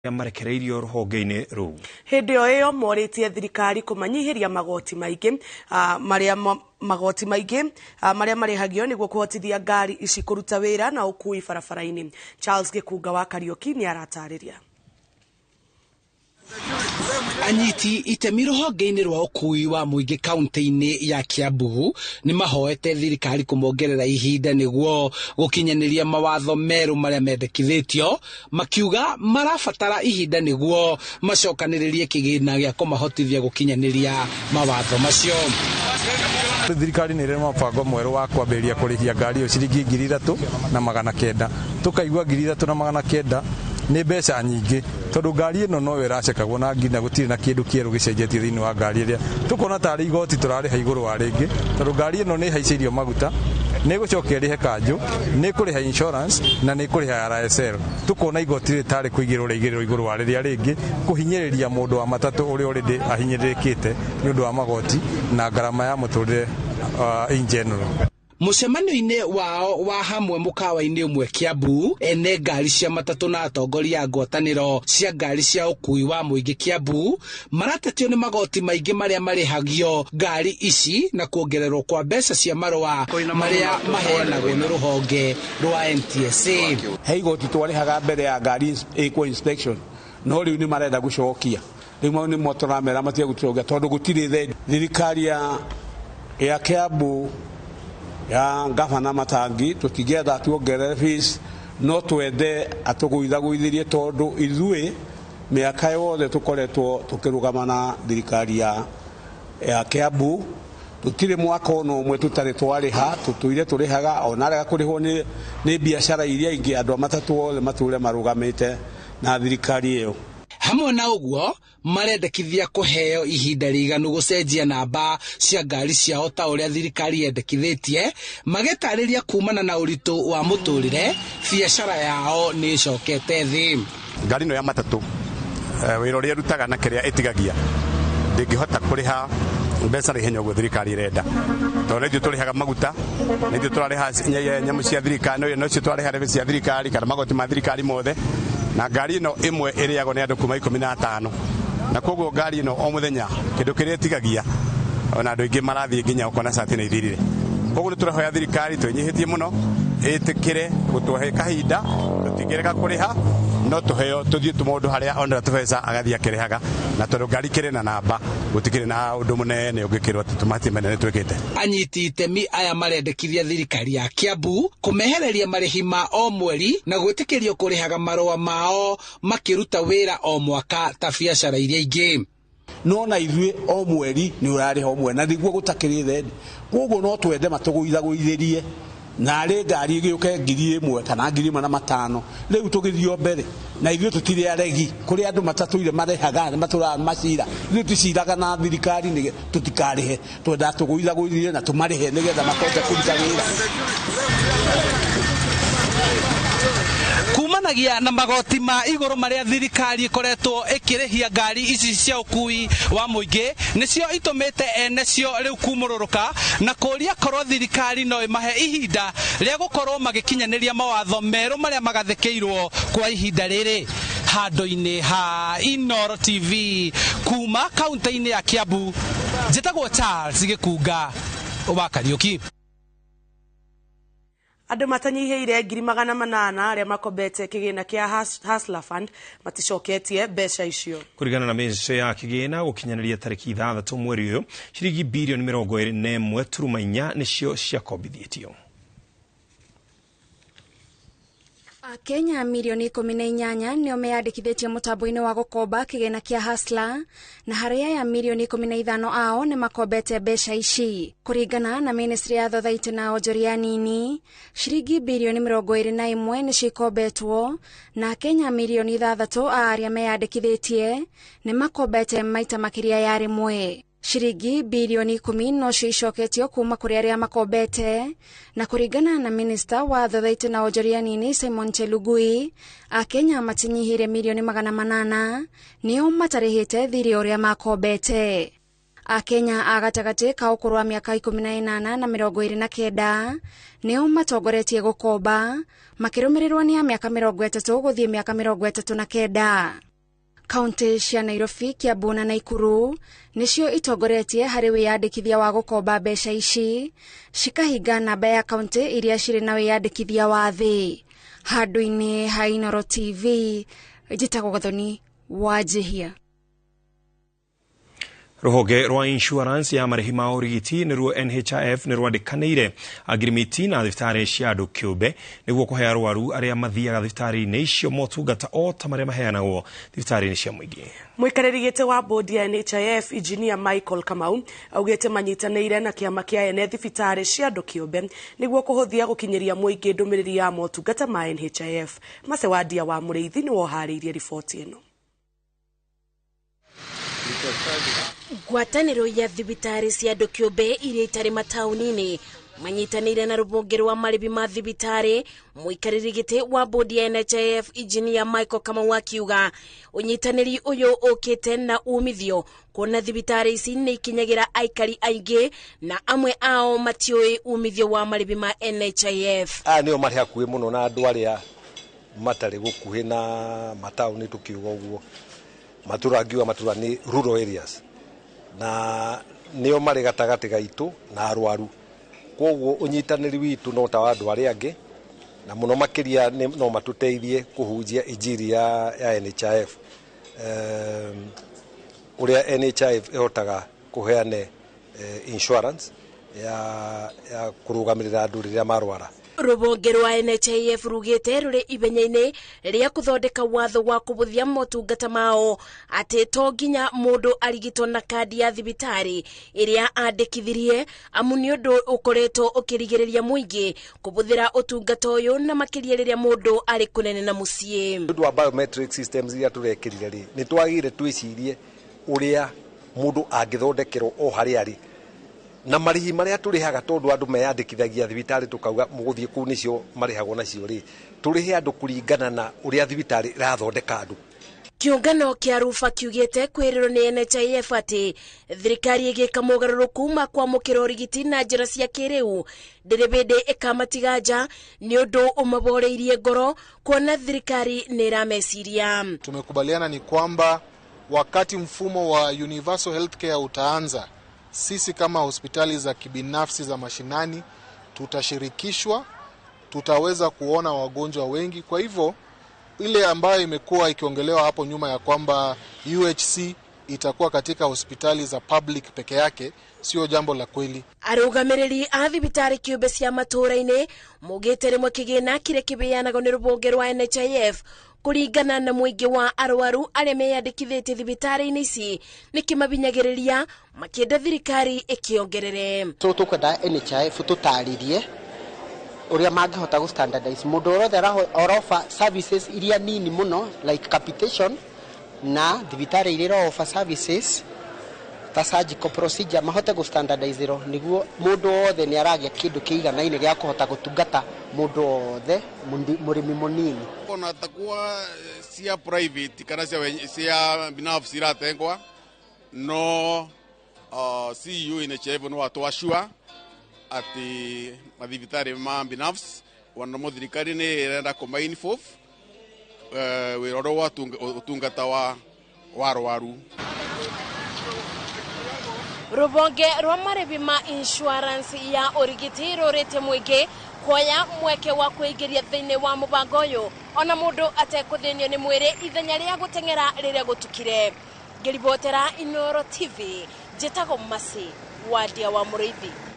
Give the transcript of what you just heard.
Marekereirio rũhonge-inĩ rũu. Hĩndĩ o ĩyo morĩtie thirikari kũmanyihĩria magoti maingĩ marĩa magoti maingĩ marĩa marĩhagio nĩguo kũhotithia ngari ici kũruta wĩra na ũkui barabara-inĩ. Charles Gĩkunga wa Kariũki nĩ aratarĩria. Anyiti itemi rũhonge-inĩ rwa ũkui wa mũingĩ kaunti-inĩ ya Kiambu nĩ mahoete thirikari kũmongerera ihinda nĩguo gũkinyanĩria mawatho merũ marĩa mendekithĩtio, makiuga marabatara ihinda nĩguo macokanĩrĩrie kĩgĩna gĩa kũmahotithia gũkinyanĩria mawatho macio. Thirikari nĩ ĩrĩ mũbango mwerũ wa kwambĩrĩria kũrĩhia ngari ĩyo ciringi 3900. Tũkaigua 3900 nĩ mbeca nyingĩ, tondũ ngari ĩno noyo ĩracekagwo na nginya gũtirĩ na kĩndũ kĩerũ gĩcenjetie thĩinĩ wa ngari ĩrĩa. Tũkona tarĩ igoti tũrarĩha igũrũ wa rĩngĩ, tondũ ngari ĩno nĩ ĩhaicĩirio maguta, nĩ ĩgũcoka ĩrĩhe kanjũ, nĩ ĩkũrĩha insurance na nĩ ĩkũrĩha RSL. Tũkona igoti rĩrĩ tarĩ kũigĩrĩrwo rĩaigĩrĩrwo igũrũ wa rĩrĩa rĩngĩ, kũhinyĩrĩria mũndũ wa matatũ ũrĩa already ahinyĩrĩrĩkĩte nĩ ũndũ wa magoti na ngarama ya mũtũrĩre in general. Mũcemanio-inĩ wao wa hamwe mũkawa-inĩ ũmwe Kiambu, ene ngari cia matatũ na atongoria a ngwatanĩro cia ngari cia ũkui wa mũingĩ Kiambu maratetio nĩ magoti maingĩ marĩa marĩhagio ngari ici na kuongererwo kwa mbeca cia marũa marĩa maheanagwo nĩ rũhonge rwa NTSA. He igoti twarĩhaga mbere ya ngari ĩkwo inspection, no rĩu nĩ marenda gũcokia. Rĩu mau nĩmo tũramera matige gũcokia tondũ gũtirĩ thendi. Thirikari ya Kiambu ya gavana Matangi tũtingĩenda tuongerere fees, no twende atũgũithagũithĩrie tondũ ithuĩ mĩaka yothe tũkoretwo tũkĩrũgama na thirikari ya Kiambu, tũtirĩ mwaka ona ũmwe tũtarĩ twarĩha, tũtũire tũrĩhaga ona arega kũrĩhwo nĩ biacara iria ingĩ, andũ a matatũ othe matũre marũgamĩte na thirikari ĩyo. Hamwe na ũguo marendekithia kũheo ihinda rĩiganu gũcenjia namba cia ngari ciao ta ũrĩa thirikari yendekithĩtie, magĩtarĩria kumana na ũritũ wa mũtũrĩre biacara yao nĩ ĩcokete thĩ. Ngari ĩno ya matatũ wĩra ũrĩa ĩrutaga na kĩrĩa ĩtigagia ndĩngĩhota kũrĩha mbeca na ihenya ũguo thirikari ĩrenda, tondũ nĩ ithuĩ tũrĩhaga maguta, nĩ ithuĩ tũrarĩha nyamũ cia thirikari, no cio tũrarĩha rebe cia thirikari kana magoti ma thirikari mothe, na ngari ĩno ĩmwe ĩrĩagwo nĩ andũ kuma 15, na koguo ngari ĩno o mũthenya kĩndũ kĩrĩa ĩtigagia ona andũ aingĩ marathiĩ nginya ũkona cati nĩ ithirire. Koguo nĩ tũrahoya thirikari twĩnyihĩtie mũno ĩtĩkĩre gũtũhe kahinda, tũtingĩrega kũrĩha, no tũheo tũthiĩ mũndũ harĩa onera tũbeca agathiĩ akĩrĩhaga, na tondũ ngari kĩrĩ na namba gũtikĩrĩ na ũndũ mũnene ũngĩkĩrwo atĩ tũmatia manene twĩkĩte. Anyiti itemi aya marendekithia thirikari ya Kiambu kũmehereria marĩhi ma o mweri na gwĩtĩkĩrio kũrĩhaga marũa mao makĩruta wĩra o mwaka ta biacara iria ingĩ. No na ithuĩ o mweri nĩ ũrarĩha o mweri na nĩguo gũtakĩrĩ thendi, koguo no twende matũgũithagũithĩrie na arĩ ngari ĩgĩũke 1000 kana 1500 rĩu tũgĩthiĩ o mbere, na ithuĩ tũtirĩ aregi kũrĩ andũ matatũire marehaga matũraga macira, ithuĩ tũciraga na thirikari nĩ tũtikarĩhe, twendaga tũgũithagũithĩrie na tũmarĩhe nĩgetha makote kũruta wĩra. Kumanagia na magoti ma igũrũ marĩa thirikari ĩkoretwo ĩkĩrĩhia ngari ici cia ũkui wa mũingĩ nĩcio itũmĩte ene cio rĩu kumũrũrũka na kũria korwo thirikari no ĩmahe ihinda rĩa gũkorwo magĩkinyanĩria mawatho merũ marĩa magathĩkĩirwo kwa ihinda rĩrĩ. Handũ-inĩ ha Inooro TV kuma kaunti-inĩ ya Kiambu, njĩtagwo Charles Gĩkunga wa Kariũki. Andũ matanyihĩire 800,000 arĩa makombete kĩgĩna kĩa Hustler Fund maticoketie mbeca icio. Kũringana na mĩciĩ ya kĩgĩna gũkinyanĩria tarĩki 6 mweri ũyũ, ciringi birioni 21.4 nĩcio ciakombithĩtio. Akenya milioni 18 nĩo meyandĩkithĩtie mũtambo-inĩ wa gũkomba kĩgĩna kĩa Hustler, na harĩ aya milioni 15 ao nĩ makombete mbeca ici. Kũringana na ministry ya thothaitĩ na onjoria nini, ciringi birioni 21 nĩcio ikombetwo, na Akenya milioni 6 a arĩa meyandĩkithĩtie nĩ makombete maita makĩria ya rĩmwe. Ciringi birioni 10 nocio icoketio kuma kũrĩ arĩa makombete, na kũringana na minista wa thothaitĩ na onjoria nini Simon Chelugui, Akenya matinyihĩire milioni 800 nĩo matarĩhĩte thirĩ ũrĩa makombete. Akenya a gatagatĩ ka ũkũrũ wa mĩaka 18 na 29 nĩo matongoretie gũkomba, makĩrũmĩrĩrwo nĩ a mĩaka 30 gũthiĩ mĩaka 39. Kaunti cia Nairobi, Kiambu na Nakuru nĩcio itongoretie harĩ wĩyandĩkithia wa gũkomba mbeca ici, cikahinga namba ya kaunti iria cirĩ na wĩyandĩkithia wa thĩ. Handũ-inĩ ha Inooro TV, njĩtagwo Gathoni Wanjihia. Ruhonge rwa insurance ya marĩhi ma ũrigiti nĩruo NHIF nĩ rwandĩkanĩire ngirimiti na thibitarĩ cia andũ kĩũmbe nĩguo kũhe arwaru arĩa mathiaga thibitarĩ-inĩ icio motungata o ta marĩa maheanagwo thibitarĩ-inĩ cia mũingĩ. Mũikarĩri gĩtĩ wa bodi ya NHIF Engineer Michael Kamau augĩte manyitanĩire na kĩama kĩa ene thibitarĩ cia andũ kĩũmbe nĩguo kũhũthia gũkinyĩria mũingĩ ndũmĩrĩri ya motungata ma NHIF. Macewandia wa Mũrĩithi nĩwe ũharĩirie riboti ĩno. Ngwatanĩro ya thibitarĩ cia andũ kĩũmbe iria itarĩ mataũni-inĩ manyitanĩire na rũhonge rwa marĩhi ma thibitarĩ. Mũikarĩri gĩtĩ wa bodi ya NHIF Engineer Michael Kamau akiuga ũnyitanĩri ũyũ ũkĩte na umithio kuona thibitarĩ ici nĩ ikinyagĩra aikari aingĩ na amwe ao matiũĩ umithio wa marĩhi ma NHIF. Aya nĩo marĩ hakuhĩ mũno na andũ arĩa matarĩ gũkuhĩ na mataũni, tũkiuga ũguo matura ngiuga matura nĩ rural areas na nĩo marĩ gatagatĩ gaitũ na arwaru, koguo ũnyitanĩri witũ no ta wa andũ arĩa angĩ na mũno makĩria no matũteithie kũhunjia injiri ya NHIF, ũrĩa NHIF ĩhotaga kũheane insurance ya kũrũgamĩrĩra andũ rĩrĩa marwara. Rũhonge rwa NHIF rugĩte rũrĩ ithenya-inĩ rĩa kũthondeka watho wa kũbũthia motungata mao atĩ to nginya mũndũ arigitwo na kandi ya thibitarĩ ĩrĩa andĩkithirie, amu nĩ ũndũ ũkoretwo ũkĩrigĩrĩria mũingĩ kũbũthĩra ũtungata ũyũ na makĩria rĩrĩa mũndũ arĩ kũnene na mũciĩ. Nĩ ũndũ wa biometric systems iria tũrekĩrire rĩ, nĩ twagĩrĩire twĩcirie ũrĩa mũndũ angĩthondekerwo o harĩa arĩ na marĩhi marĩa tũrĩhaga tondũ andũ meyandĩkithagia thibitarĩ tũkauga mũgũthiĩ kũu nĩcio marĩhagwo nacio rĩ, tũrĩhe andũ kũringana na ũrĩa thibitarĩ ĩrathondeka andũ. Kĩũngano kĩa Rufa kiugĩte kwĩrĩrwo nĩ NHIF atĩ thirikari ĩgĩka mogarũrũku ma kwamũkĩra ũrigiti na njĩra cia kĩrĩu ndĩrĩ hĩndĩ ĩkamatiga nja, nĩ ũndũ ũmaboreirie ngoro kuona thirikari nĩ ĩrameciria. Tumekubaliana ni kwamba wakati mfumo wa universal healthcare utaanza, sisi kama hospitali za kibinafsi za mashinani tutashirikishwa, tutaweza kuona wagonjwa wengi. Kwa hivyo ile ambayo imekuwa ikiongelewa hapo nyuma ya kwamba UHC itakuwa katika hospitali za public peke yake sio jambo la kweli. Arũgamĩrĩri a thibitarĩ kĩũmbe cia matũũra-inĩ maugĩte rĩmwe kĩgĩna kĩrĩa kĩheanagwo nĩ rũhonge rwa NHIF kũringana na mũingĩ wa arwaru arĩa meyandĩkithĩtie thibitarĩ-inĩ ici nĩ kĩmabinyagĩrĩria makĩenda thirikari ĩkĩongerere. So tũkwenda NHIF tũtarĩrie ũrĩa mangĩhota gũ standardize mũndũ wothe arofa services iria nini mũno like capitation na thibitarĩ iria irofa services ta surgical procedure mahote gũ standardize ro nĩguo mũndũ wothe nĩ aragĩa kĩndũ kĩiganaine gĩa kũhota gũtungata mũndũ wothe mũrĩmi mũnini. Ona takuwa cia private kana cia binafsi iratengwa no CEO NHIF no atwashua ati mathibitari ma binafsi wanamo thirikari nĩ ĩrenda kũma involve wĩra ũrĩa wa ũtungata wa arwaru. Rũhonge rwa marĩhi ma insurance ya ũrigiti rũrĩte mũingĩ kuoya mweke wa kwĩingĩria thĩinĩ wa mũbango ũyũ ona mũndũ atekũthĩnio nĩ mwĩrĩ ithenya rĩa gũteng'era rĩrĩa gũtukire. Ngĩribotera Inooro TV, njĩtagwo Mercy Wandia wa Mũrĩithi.